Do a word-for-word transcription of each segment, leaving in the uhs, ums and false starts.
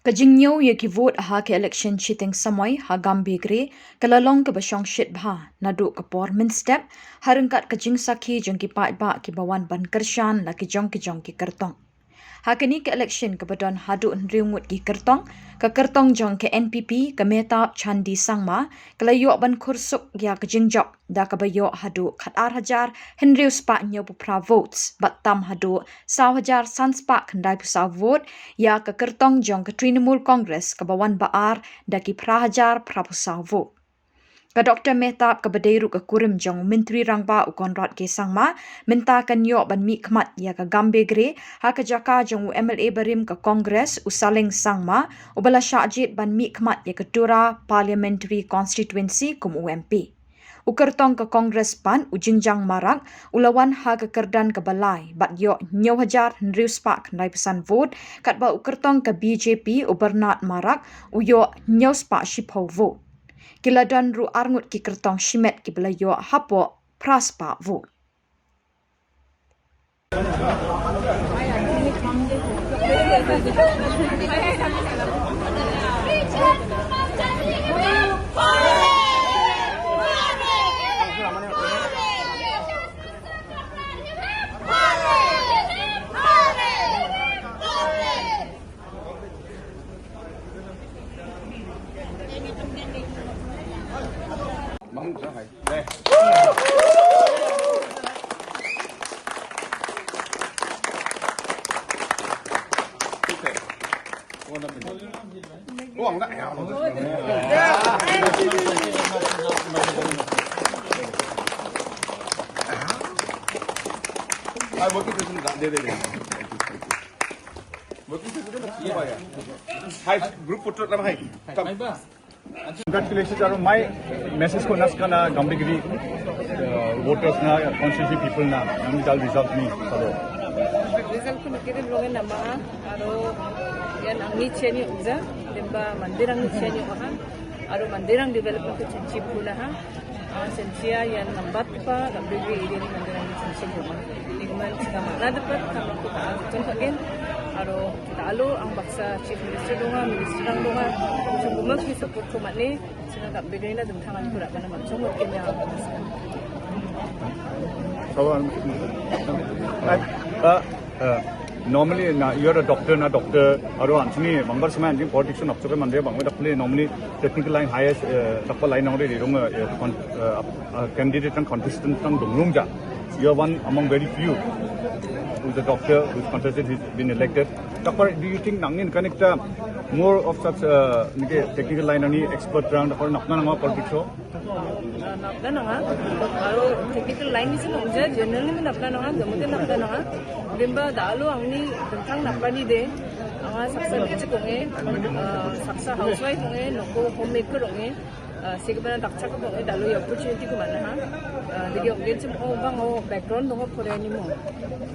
Ka jingñiau ïa ki vote ha ka election shiteng samoi ha Gambegre, ka la long kaba shongshit bha naduh ka por mynstep, ha ryngkat ka jingsakhi jong ki paidbah kiba wan ban kyrshan la ki jong ki jong ki kyrtong. Ha kane ka election kaba don haduh hynriew ngut ki kyrtong, ka kyrtong jong ka N P P, ka Mehtab Chandi Sangma, ka la ïoh ban khursuk ïa ka jingjop da kaba ïoh haduh khat ar hajar hynriew spah hynñiewphew phra votes, bad tam haduh saw hajar san spah khyndaiphew saw vote ïa ka kyrtong jong ka Trinamool Congress kaba wan ba-ar da ki phra hajar phraphew saw vote. Ka Doctor Mehtab kaba dei ruh ka kurim jong u Myntri Rangbah u Conrad K Sangma, mynta kan ïoh ban mihkhmat ïa ka Gambegre ha ka jaka jong u M L A barim ka Congress u Saleng Sangma, uba la shah jied ban mihkhmat ïa ka Tura Parliamentary Constituency kum u M P. U kyrtong ka Congress pat u Jingjang Marak u la wan ha ka kyrdan kaba lai bad ïoh hynñiew hajar hynriew spah khyndaiphew san vote, katba u kyrtong ka B J P u Bernard Marak u ïoh hynñiew spah shiphew vote. Ki la don ruh ar ngut ki kyrtong shimet kiba la ïoh hapoh phra spah vote. Hai, group photo nama hai. Congratulations, aro my message ko naskana Gambegre, uh, voters na, constituency people na, nang dal result ni, salo. Result ko nikiri blongen nama, aro yan angni cheni uja, demba mandir angni cheni uha, aro mandir ang development ko chenchi puna ha. Ah, senchia ian nambatgipa Gambegre area-ni manderangni chonchim ong·a. Igimin china man·a dapat kamrangko ta·a gitton ka·gen. Aro ta·alo ang baksa Chief Minister donga, Minister-rang donga. Chonggimin ki support-ko man·e, china Gambegrena dingtang aniko ra·bana man·chong, ong·gen ine anga. Ah, Uh, normally, na, you are a doctor, na doctor, aro an·chingni mangbar samai an·ching politics-o napchakani mande bang·e dakpile normally technical line highest, uh, dakgipa line ong·ode rirong, uh, con-, uh, uh, candidate-rang contestant-rang dongrongja. You are one among very few who is a doctor, who is contested, he's been elected. Dakgipa, do you think nangni nikani gita more of such, uh, nike technical line-rangni expert-rang dakgipa napna nangma politics-o? Ah, napna nang·a. Aro technical line-ni sing ong·ja, general-ni napna nang·a, gimikde napna nang·a. Bimba da·alo angni dingtang napani de, anga saksa bijik ong·e, ah, saksa housewife ong·e, noko homemaker ong·e, ah, segipana dakchakgipa ong·e, da·alo ia opportunity-ko man·aha. Ah, dege ong·genchim ong·bang o background donga poraianimo.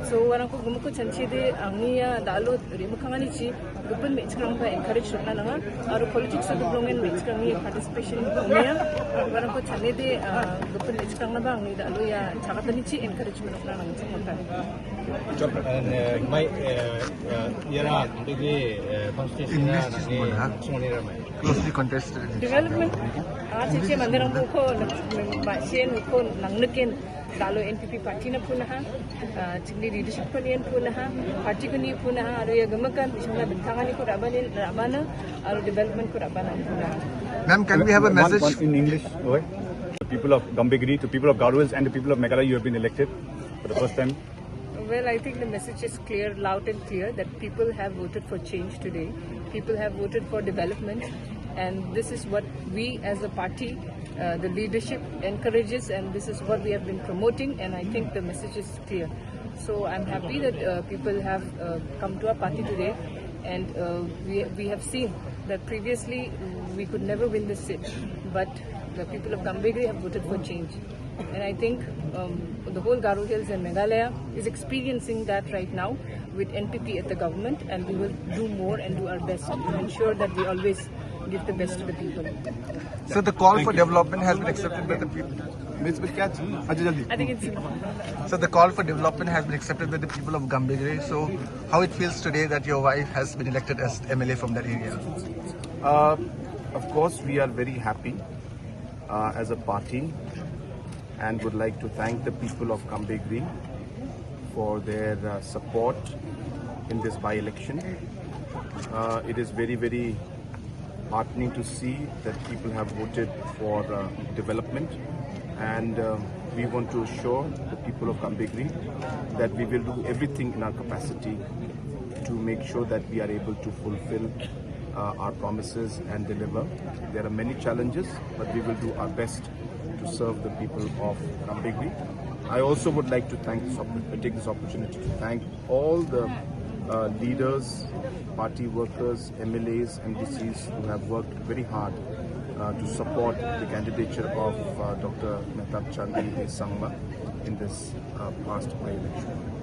So, uarangko gimikko chanchide, angni ia da·alo re·mikkanganichi, gipin me·chikrangba encourage rokna nanga, aro politics-o doblongen me·chikrangni participation ong·enga, uarangko chanede, ah, gipin me·chikrangba angni da·alo ia chagatanichi encouragement rokna nangchim ong·a. And, uh, my, uh, uh, iara, digi, uh, constituency-na English nangni, closely contested. Development, ah, chichi manderang buko, ma-, sien buko nangniken, da·alo N P P party-na punaha, ah, chingni leadership-ko nien punaha, party-ko ni punaha, aro ia gimikan, bisingna dingtanganiko ra·banin, ra·bana, aro development-ko ra·bana punaha. Ma'am, can we have a message? One, one in English, okay? The people of Gambegre, the people of Garo Hills and the people of Meghalaya, you have been elected for the first time. Well, I think the message is clear, loud and clear, that people have voted for change today. People have voted for development, and this is what we as a party, uh, the leadership encourages, and this is what we have been promoting, and I think the message is clear. So I'm happy that, uh, people have, uh, come to our party today, and, uh, we, we have seen that previously we could never win this seat, but the people of Gambegre have voted for change. And I think, um, the whole Garo Hills and Meghalaya is experiencing that right now with N P P at the government, and we will do more and do our best to ensure that we always Give the best to the people. So the call for development has been accepted by the people. Miss, क्या अच्छा जल्दी I think it's So the call for development has been accepted by the people of Gambegre. So how it feels today that your wife has been elected as M L A from that area? Uh, of course, we are very happy uh, as a party and would like to thank the people of Gambegre for their uh, support in this by-election. Uh, it is very, very heartening to see that people have voted for uh, development, and uh, we want to assure the people of Gambegre that we will do everything in our capacity to make sure that we are able to fulfill uh, our promises and deliver. There are many challenges, but we will do our best to serve the people of Gambegre. I also would like to thank this opp- take this opportunity to thank all the uh, leaders, party workers, M L As, M D Cs who have worked very hard uh, to support the candidature of uh, Doctor Mehtabchand Sangma in this uh, past by-election.